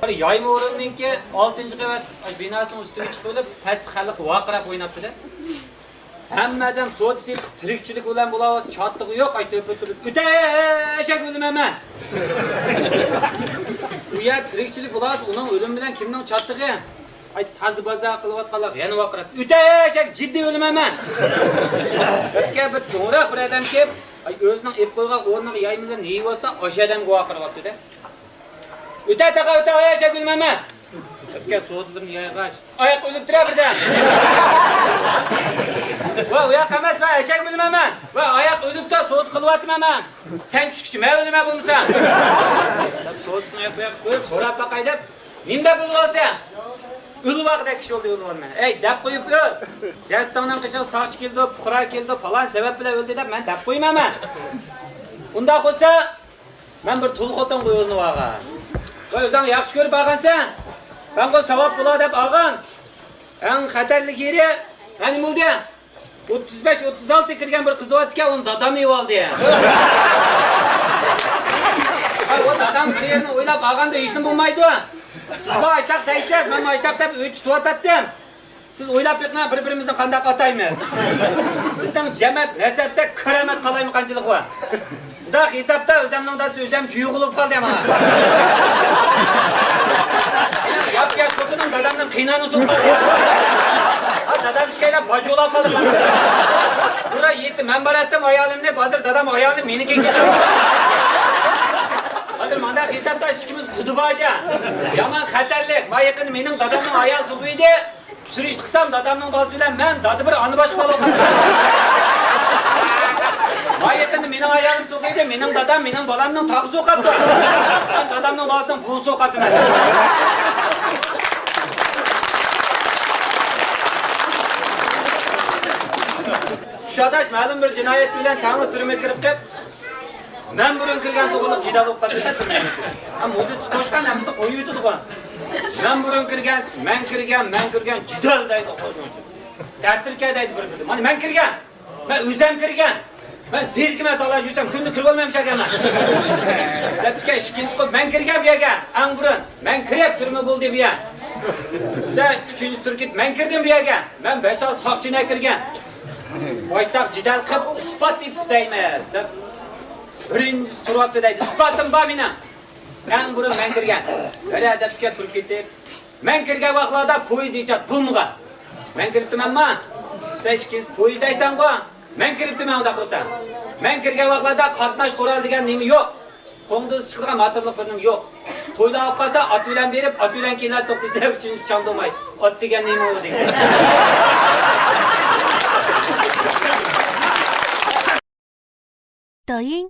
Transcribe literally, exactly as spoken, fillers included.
بىر يايما ئورۇننىڭكى ئالتىنچى قەۋەت بىناسىنىڭ ئۈستىگە چىقىۋېلىپ، پەستە خەلق ۋارقىراپ ئويناپتۇ-دە. ھەممە ئادەم سودا سېتىق، تىرىكچىلىك بىلەن بولۇۋاتسا، چاتىقى يوق، ئاي، تۆپە تۇرۇپ، «ئۆتە ئەشەك ئۆلىمەن مەن!» ئۇ يەر تىرىكچىلىك بولۇۋاتسا، ئۇنىڭ ئۆلۈمى بىلەن كىمنىڭ چاتىقى؟ ئاي، تازا بازار قىلىۋاتقانلار يەنە ۋارقىراپ، «ئۆتە ئەشەك، جىددىي ئۆلىمەن مەن!» ئۆتكەن بىر چوڭراق بىر ئادەم كېلىپ، ئاي، ئۆزىنىڭ ئېلىپ قويغان ئورنىغا يايما بىلەن يېيىۋالسا، ئاشۇ ئادەمگە ۋارقىراۋاتىدۇ-دە. «ئۆتە تاقا، ئۆتە، ئەشەك ئۆلىمەن مەن!» ئۆتكەن سودىلىرىنى يايغاچ، «ئاياق ئۆلۈپتۇ-دە بىردەم!» «ۋە، ئۇ ياق ئەمەس، مەن ئەشەك ئۆلىمەن مەن! ۋە، ئاياق ئۆلۈپتۇ، سودا قىلىۋاتىمەن مەن! سەن چۈشكۈچە مەن ئۆلىمەن بولمىسام!» دەپ سودىسىنى ئاياق قويۇپ، سوراپ باقاي دەپ، «نېمە دەپ ئۆلۈۋالىسەن؟» «ئۆلۈۋالغۇدەك كىشى بولدى ئۆلۈۋالىمەن.» «ئەي، دەپ قويۇپ ئۆل! جەسىتىڭنىڭ قېشىغا ساقچى كېلىدۇ، پۇقرا كېلىدۇ، پالان سەۋەب بىلەن ئۆلدى دەپ مەن دەپ قويمايمەن.» «ئۇنداق بولسا، مەن بىر تۇل خوتۇنغا ئۆيلىنىۋالغان.» «ۋە، ئۆزۈڭ ياخشى كۆرۈپ ئالغانسەن.» «مەنغۇ ساۋاب بولا دەپ ئالغان.» «ئەڭ خەتەرلىك يېرى، ھە، نېمە بولدى؟» «ئوتتۇز بەش، ئوتتۇز ئالتە كىرگەن بىر قىز بارتىكەن، ئۇنى دادام ئېلىۋالدى.» «ھە، ئۇ دادام بىر يەرنى ئويلاپ ئالغاندا ھېچنېمە بولمايدۇ. سىزلا ئاشتاق دەيسىز، مەن ئاشتاق دەپ ئۆي تۇتۇۋاتاتتىم. سىز ئويلاپ بېقىڭ، بىر-بىرىمىزنى قانداق ئاتايمىز؟ بىزنىڭ جەمەت نەسەبتە كارامەت قالايمىقانچىلىق بار.» بۇنداق ھېسابتا ئۆزەمنىڭ دادىسى ئۆزەم كۈيۈۋ بولۇپ قالدى ماڭا. مېنىڭ ياپياش خوتۇنۇم دادامنىڭ قىيناغىنى سوقۇپ قالدى. ھا، دادام ئىككىيلەن باجۇلاپ قالدى مانا. بۇرا يېتى مەن باراتتىم ئايالىمنى، ھازىر دادام ئايالىنى مېنىڭكىگە كېتىردى. ھازىر مانداق ھېسابتا ئىككىمىز قۇدا باجا. يامان خەتەرلىك. ما يېقىندا مېنىڭ دادامنىڭ ئايالى تۇغۇۋىدى. سۈرۈشتە قىلسام، دادامنىڭ بالىسى بىلەن مەن دادا بىر، ئانا باشقا بالا بولۇپ قاپتۇ. ما يېقىندا مېنىڭ ئايالىم تۇغۇلدى، مېنىڭ دادام مېنىڭ بالامنىڭ تاغىسى بولۇپ قاپتۇ. مەن دادامنىڭ بالىسىنىڭ بوۋىسى بولۇپ قاپتىمەن. شۇ ئاداش مەلۇم بىر جىنايەت بىلەن تەڭلا تۈرمىگە كىرىپ قېلىپ، مەن بۇرۇن كىرگەن توغرىلىق جېدەل بولۇپ قاپتۇ-دە، تۈرمىدە. ھە، مۇددىتى توشقان ھەممىسىنى قويۇۋېتىدىغۇ. مەن بۇرۇن كىرگەن، مەن كىرگەن، مەن كىرگەن، جېدەل دەيدۇ قوشۇمچە. دەپتىركە دەيدۇ بىر-بىرىدە. مانا مەن كىرگەن. مەن ئۆزەم كىرگەن. مەن زېرىكىمەن تالاش يۈرسەم، كۈندە كىرىۋالمايمەن شەھەرگە مەن. دەپتىكەن ئىككىنچىسى قويۇپ، مەن كىرگەن بۇ يەرگە. ئەڭ بۇرۇن. مەن كىرىپ تۈرمە بولدى بۇ يەر. سەن ئۈچىنچى تۈركۈت، مەن كىردىم بۇ يەرگە. مەن بەش-ئالتە ساقچى بىلەن كىرگەن. باشتاق جېدەل قىلىپ، ئىسپات تېپىپ دەيمىز دەپ، بىرىنچىسى تۇرۇۋاپتۇ دەيدۇ. ئىسپاتىم بار مېنىڭ. ئەڭ بۇرۇن مەن كىرگەن. بىر ئەدەپكە تۇرۇپ كېتىپ، مەن كىرگەن ۋاقىتلاردا پويىز ئىجاد بولمىغان. مەن كىرىپتىمەنما؟ سەن ئىككىنچىسى پويىز دەيسەنغۇ؟ مەن كىرىپتىمەن ئۇنداق بولسا. مەن كىرگەن ۋاقىتلاردا قاتناش قورالى دېگەن نېمە يوق. قوڭدىسى چىقىدىغان ماتورلۇق بىر نېمە يوق. تويلار بولۇپ قالسا، ئات بىلەن بېرىپ، ئات بىلەن كېيىنلەر توختىسا، ئۈچىنچى چاڭدۇرماي. ئات دېگەن نېمە ئۇ دېگەن. 抖音